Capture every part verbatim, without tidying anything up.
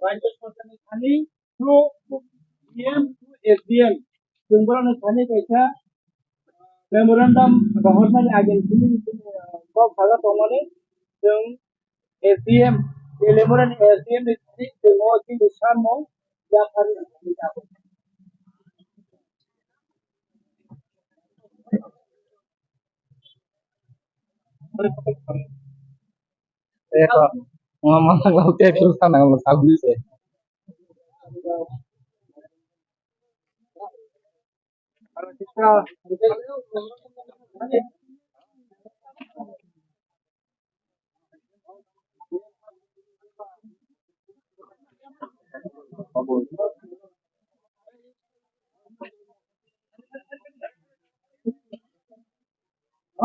Rajya Sarkarni thani through D M to S D M chwng borokni thani kaisa memorandum rohornani agini simi kok saga tongmani chwng S D M, Telemurani S D M ni thani chwng o chini samung yaphari. Eko, ngomong laute filsa nang lo sabni se.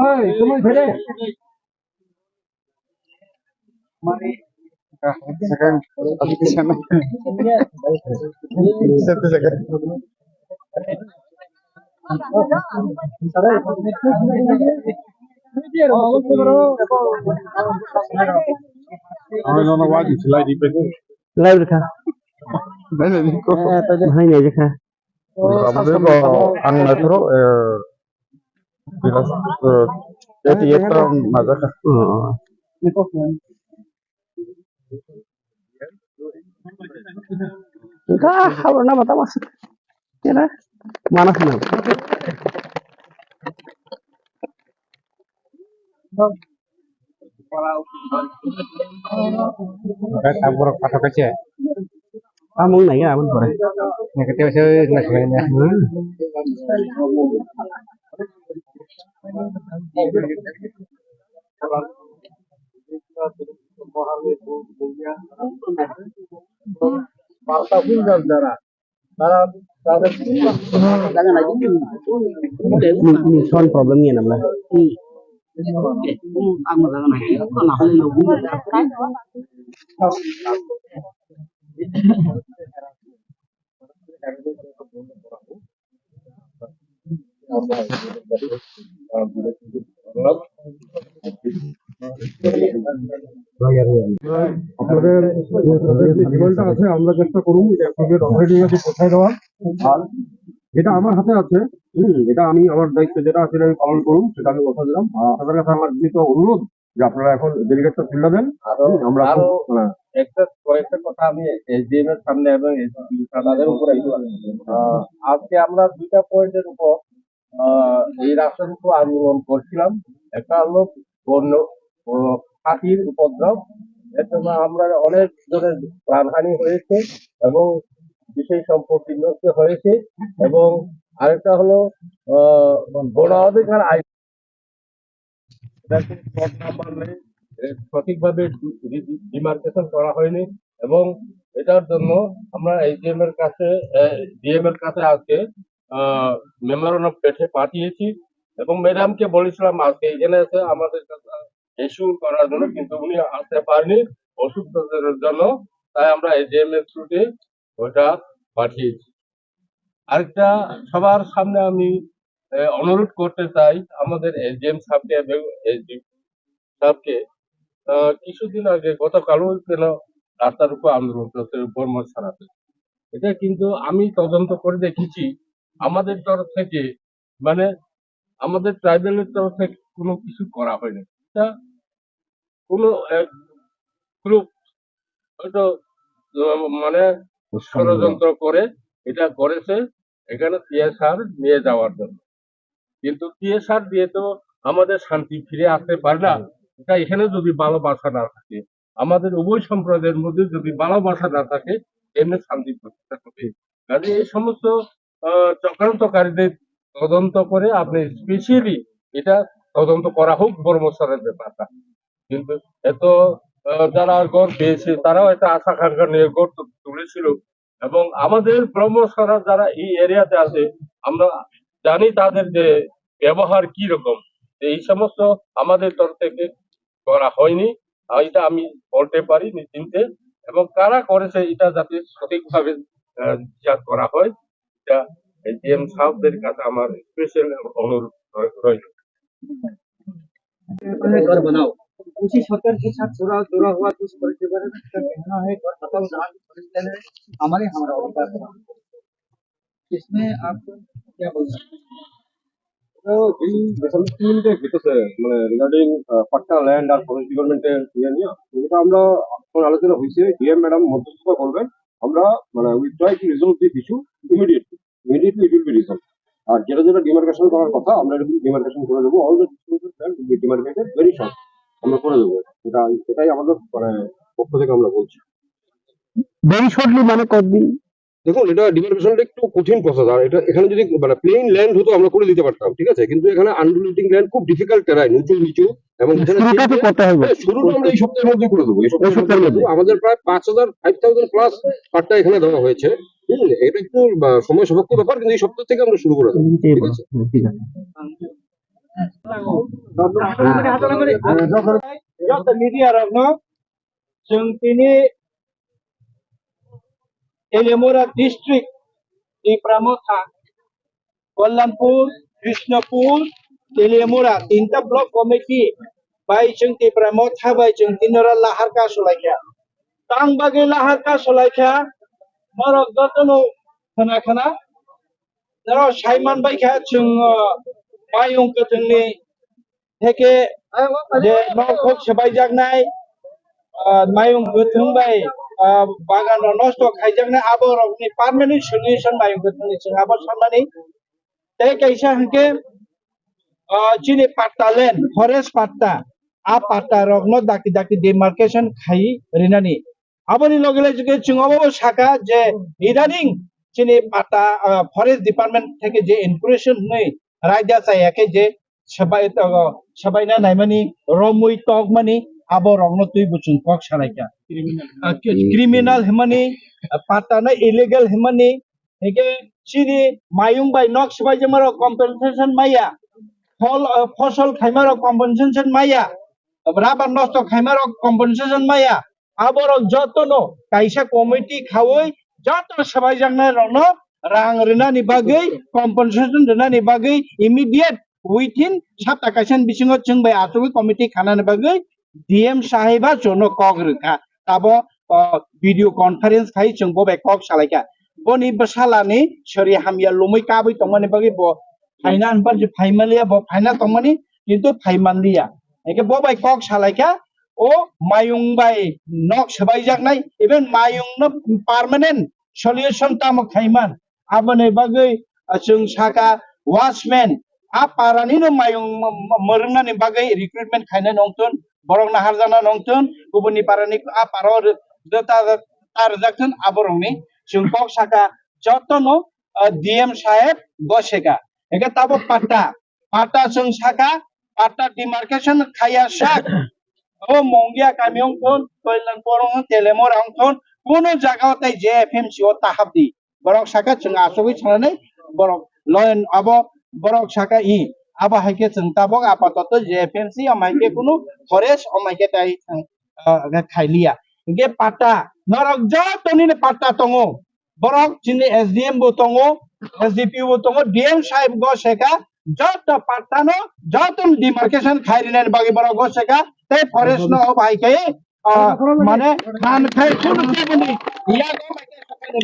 Oi, tumui phere. Second. Second. Live kha. Hai nai kha. Ang na thro, eh, Bilas, eh, eighty-eight ta majak. Oh, oh. Ka habor na mata mas. Kena? Mana kena? Ka borok pathak kache. Amung nai ya, amung pore. Nai kete se na kene. Ni, ni sound problem ni namla. আপনাদের যে ডিমান্ডটা আছে, আমরা চেষ্টা করব যে আপনাদের অথরিটির কাছে পৌঁছায় দেওয়ার। আর যেটা আমার হাতে আছে, হুম, যেটা আমি আমার দায়িত্ব যেটা আছে, আমি পালন করব, সেটা আমি কথা দিলাম। আর আপনাদের কাছে আমার বিনীত অনুরোধ যে আপনারা এখন ডেলিগেটটা তুলে দেন। আরো, হুম, আমরা এখন, আরো হ্যাঁ। একটা, কয়েকটা কথা আমি এসডিএম এর সামনে এবং এসডিপি তাদের উপরে একটু, আহ, আজকে আমরা দুইটা পয়েন্টের উপর, আহ, এই রাস্তার উপর আন্দোলন করছিলাম। একটা হলো বন্য, আহ, হাতির উপদ্রব, এর জন্য আমরা অনেক জনের প্রাণহানি হয়েছে এবং বিশেষ সম্পত্তি নষ্ট হয়েছে এবং আরেকটা হলো, আহ, বন অধিকার আইন এটার কোনো প্লট নাম্বার নেই, এ, সঠিকভাবে ডি-, ডি-, ডিমার্কেশন করা হয়নি এবং এটার জন্য আমরা এসডিএম এর কাছে, এ, ডিএম এর কাছে আজকে, আহ, মেমোরান্ডাম পেঠে-, পাঠিয়েছি এবং ম্যাডামকে বলেছিলাম আজকে এখানে এসে আমাদের কাছে এশিওর করার জন্য, কিন্তু উনি আসতে পারেনি, অসুস্থতার জন্য, তাই আমরা এসডিএম এর থ্রুতে ওটা পাঠিয়েছি। আরেকটা সবার সামনে আমি, এ, অনুরোধ করতে চাই আমাদের এসডিএম সাহেবকে এবং এসডিপি সাহেবকে, আহ, কিছুদিন আগে গতকালও কেন রাস্তার উপর আন্দোলন চলছে বর্মা ছাড়াতে। এটা কিন্তু আমি তদন্ত করে দেখেছি, আমাদের তরফ থেকে, মানে, আমাদের ট্রাইবালের তরফ থেকে কোনো কিছু করা হয়নি। এটা কোনো এক গ্রুপ হয়তো, আহ, মানে, ষড়যন্ত্র করে এটা করেছে এখানে টিএসআর নিয়ে যাওয়ার জন্য। কিন্তু টিএসআর দিয়ে তো আমাদের শান্তি ফিরে আসতে পারে না। এটা এখানে যদি ভালোবাসা না থাকে, আমাদের উভয় সম্প্রদায়ের মধ্যে যদি ভালোবাসা না থাকে, এমনি শান্তি প্রতিষ্ঠা হবে। কাজে এই সমস্ত, আহ, চক্রান্তকারীদের তদন্ত করে আপনি স্পেশালি এটা তদন্ত করা হোক বর্মা ছাড়ার ব্যাপারটা। কিন্তু এত, আহ, যারা ঘর পেয়েছে তারাও একটা আশা আকাঙ্ক্ষা নিয়ে ঘর তু-, তুলেছিল এবং আমাদের বর্মা ছাড়ার যারা এই এরিয়াতে আছে আমরা জানি তাদের যে ব্যবহার কি রকম। এই সমস্ত আমাদের তরফ থেকে করা হয়নি, আর এটা আমি বলতে পারি নিশ্চিন্তে। এবং কারা করেছে এটা যাতে সঠিকভাবে, আহ, বিচার করা হয়, এটা এসডিএম সাহেবদের কাছে আমার স্পেশাল অনুরোধ রয়ে-, রইল। घर बनाओ। उसी सत्तर के साथ जुड़ा जुड़ा हुआ कुछ परिवार का कहना है और बताओ, हमारे हमारा अधिकार है। इसमें आप क्या बोलना? তো এই বেসরকারি টিমটা হইতেছে, মানে, রিগার্ডিং পাট্টা, ল্যান্ড আর ফরেস্ট ডিপার্টমেন্টের ইয়ে নিয়ে, এটা আমরা এখন আলোচনা হয়েছে। ডিএম ম্যাডাম মধ্যস্থতা করবেন। আমরা, মানে, we try to resolve this issue immediately. Immediately it will be resolved. আর যেটা যেটা ডিমার্কেশন করার কথা, আমরা এটা ডিমার্কেশন করে দেবো। All the disputes will be demarcated very short. আমরা করে দেবো। এটা, এটাই আমাদের, মানে, পক্ষ থেকে আমরা বলছি। ভেরি শর্টলি মানে কতদিন? দেখুন, এটা ডিমার্কেশনটা একটু কঠিন প্রসেস। আর এটা, এখানে যদি, মানে, প্লেন ল্যান্ড হতো, আমরা করে দিতে পারতাম, ঠিক আছে? কিন্তু এখানে আনডুলেটিং ল্যান্ড, খুব ডিফিকাল্ট টেরাইন, উঁচু নিচু, এবং এখানে শুরুটা তো সিঙ্গেল করতে হবে। হ্যাঁ, শুরুটা আমরা এই সপ্তাহের মধ্যে করে দেবো। এই সপ্তাহের এই সপ্তাহের মধ্যে মধ্যে। আমাদের প্রায় পাঁচ হাজার, ফাইভ থাউজেন্ড প্লাস পাট্টা এখানে দেওয়া হয়েছে। হুম, এটা একটু, আহ, সময় সাপেক্ষ ব্যাপার, কিন্তু এই সপ্তাহ থেকে আমরা শুরু করে দেবো। হুম, ঠিক ঠিক আছে। আছে। হুম, ঠিক আছে। Just the media rok no, chwng tini Telemura district, Tipra Motha, Kollanpur, Krishnapur, Telemura, tinta block committee bai chwng Tipra Motha bai chwng tinora lahar ka sulaikha. Tang bagwi lahar ka sulaikha, norok jotono khna khna, norok saiman baikha chwng, uh, mayung kwthwngni theke je nok hok swbaijaknai, ah, mayung kwthwng bai, ah, bagan rok nosto khaijaknai, abo rokni permanent solution mayung kwthwngni chwng abo sanmani. Tei kaisa hwnkhe, ah, chini patta land, forest patta, a patta rokno daki daki demarcation khai rinani. Aboni loge loge chwng obo saka je idaning chini patta, ah, forest department theke je inspiration hwnwi raida chaya khe je swbai, swbaina naimani, romwi tokmani, abo rokno twi bo chwng kok salaikha. Ah, criminal hwnmani, ah, patta no illegal hwnmani, hingke chini mayung bai nok swbaijama rok compensation maya, phol, ah, phosol khaima rok compensation maya, rubber nosto khaima rok compensation maya, aborok jotono kaisa committee khaui joto swbaijaknai rokno rang rwnani bagwi, compensation rwnani bagwi immediate within sapta kaisa ni bisingo chwng bai achugwi committee khanani bagwi D M saheba jono kok rwkha. Tabo, o, video conference khai chwng bo bai kok salaikha. Boni bwsalani sori hamya lumui kabui tongmani bagwi bo phaina hwnba je phaimanliya, bo phaina tongmani, kintu phaimanliya. Hingke bo bai kok salaikha, o mayung bai nok swbaijaknai, even mayung no permanent solution tamo khaiman. Aboni bagwi, ah, chwng saka watchman, a parani no mayung m-, m-, mwrwngnani bagwi recruitment khainai nongthun, borok naharjakna nongthun, kubuni parani a paro rw-, rwta, ta rwjakthun, aborokni chwng kok saka jotono, ah, D M saheb goseka. Hingke tabok patta, patta chwng saka, patta demarcation khaya sak. O Mongia kami wngthun, Koilan Porong, Telemora wngthun, kuno jaga o tei J F M C o tahap di. Borok saka chwng achugwi sanani, borok loyan abo, borok saka i, abo hai khe chwng tabok apatoto J F M C, omo hai khe kunu forest, omo hai khe tai, ah, khailiya. Hingke patta, norok joto nini patta tongo. Borok chini S D M bo tongo, S D P O bo tongo, D M saheb go seka, joto patta no, joto demarcation khai rinani bagwi borok go seka, tei forest no obo hai khe, ah, mane khan khai kunu kunu yago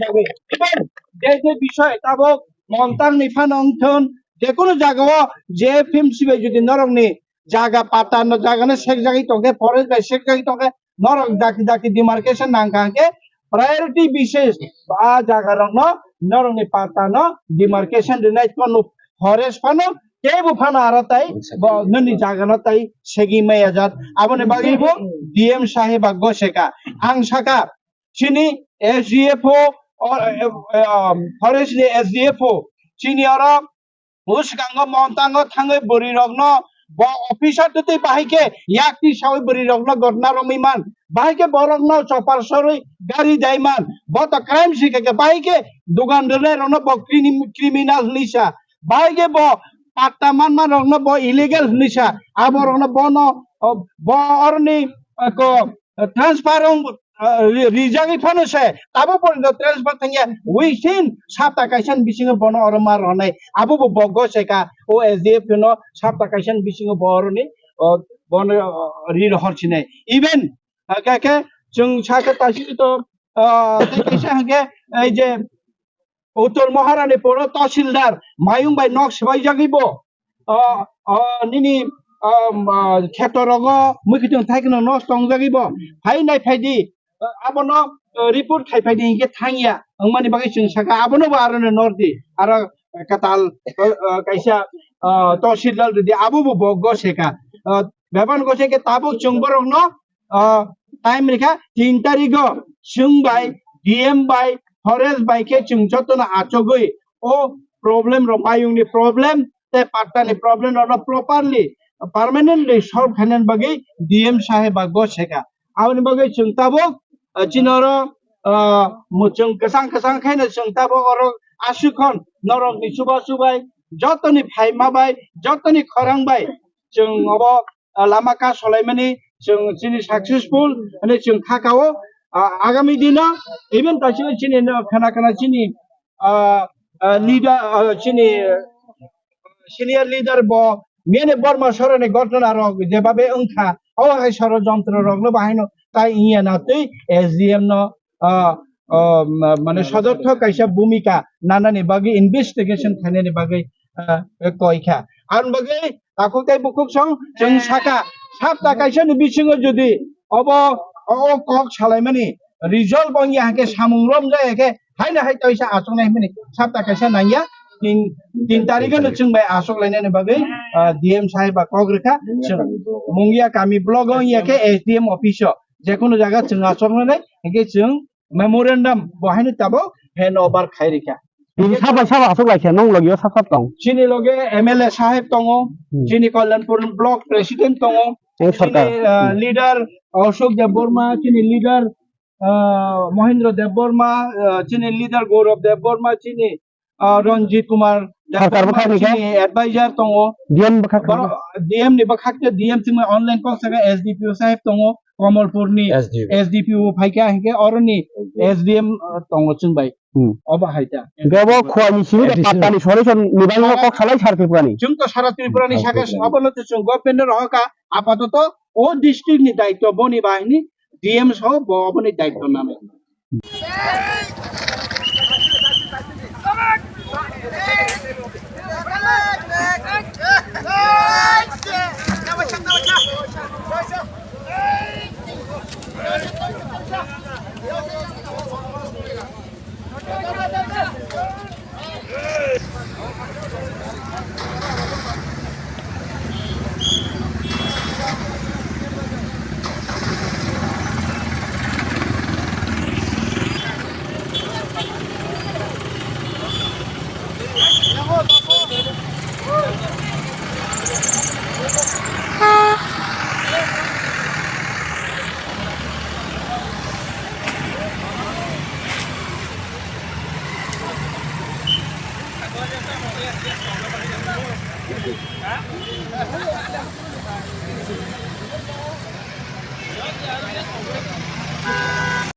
bagwi. Even je je bishoy tabok Montang ni phano wngthun, je kunu jaga o J F M C bai jodi norok ni jaga patta no jaga no sekjagwi tongkhe, forest bai sekjagwi tongkhe, norok daki daki demarcation nangkha hwnkhe priority bises a jaga rokno norokni patta no demarcation rinai phano forest phano teibo phano aro tai bo nini jaga no tai segwi maya jat. Aboni bagwi bo D M saheba goseka. Ang saka chini S D F O or, eh, eh, um, forest ni S D F O chini oro bwskango Montango thangwi bwrwi rokno bo officer twtwi bahai khe yakti sawi bwrwi rokno gotna romwi man, bahai khe borokno chopar sorwi gari dai man, bo to crime si khe bahai khe dugan rwnai rokno bo crimi-, criminal hinwi sa, bahai khe bo patta manma rokno bo illegal hinwi sa, abo rokno bono, o, bo oroni, o, ko, transfer wng, ah, ri-, rijagwi phano se, abo porjonto transfer thangya, within sapta kaisa ni bisingo bono oro ma rwnai, abo bo bo goseka, o S D F no sapta kaisa ni bisingo bo oroni, o, bono, ah, ri rohor sinai. Even, ah, khe, khe, chwng sakha taisiri to, ah, tei kaisa hwnkhe, ei je, Uttor Maharani poro tahsildar mayung bai nok swbaijagwi bo, o, o, nini, o, ma, kheto rogo mui kitung thai kheno nok tongjagwi bo. Phai nai phai di, abono, o, report khai phai di hinkhe thangya. Wngmani bagwi chwng sakha abono bo aro no nor di. Aro katal, o, o, kaisa, o, tahsildar rwdi abo bo bo go seka. O, bebak go seka tabuk chwng borokno ah, time rikha tin tarigo chwng bai, D M bai, forest bai khe chwng jotono achogwi o problem rok, mayungni problem tei pattani problem rokno properly, permanently solve khainani bagwi D M saheb ba go seka. Aboni bagwi chwng tabuk, ah, chini oro, ah, mu-, chwng kwchang kwchang khaino chwng tabuk oro aswk hwn norokni chubachu bai, jotoni phaima bai, jotoni khorang bai chwng obo ah, lama ka solaimani chwng chini successful hwnwi chwng kha kao. Ah, agami dino even kaisa chini no khana khana chini, ah, ah, leader, ah, chini senior leader bo mene Borma soroni gotona rok jebabe wngkha o hai soro jontro rokno bahaino tai iya na twi S D M no ah, ah, ma-, mane sodorthok kaisa bhumika nanani bagwi investigation khainani bagwi, ah, koi kha. Aboni bagwi takhuk tei bukhuk song chwng saka sapta kaisani bisingo jodi obo o kok salaimani result wngya hwnkhe samung romjaya khe haino hai kaisa achuknai hwnmani sapta kaisa nangya tin, tin tarikh no chwng bai achuk lainani bagwi, ah, D M sahib ba kok rwkha chwng Mungia kami block o wngya khe S D M office o jekunu jaga chwng achuknai hwnkhe chwng memorandum bo haino tabuk hand over khai rikha. Tini sabo sabo aswk lai khe nong logi o sab sab tong. Chini loge M L A saheb tongo, hmm, chini Kalyanpur block president tongo, chini, sorkar, ah, hmm, leader Ashok Debbarma, chini leader, ah, Mohindra Debbarma, ah, chini leader Gaurav Debbarma, chini ah, Ranjit Kumar Sarkar Debbarma bwkhakni chini advisor tongo. D M bwkhak borok D M ni bwkhak khe D M chini online kok saka S D P O saheb tongo, Kamalpur ni S D P O. S D P O phaikha hinkhe oroni S D M. S D M, ah, tongo chwng bai. Hmm. Obo hai ta. Hinkhe bo khwani simi de additional pattani solution ni bagwi kok salai sar Tripura ni. Chwng to sara Tripura ni saka abono to chwng government no rohor kha, apatoto o district ni daityo boni bahini D M so bo oboni daityo nanai.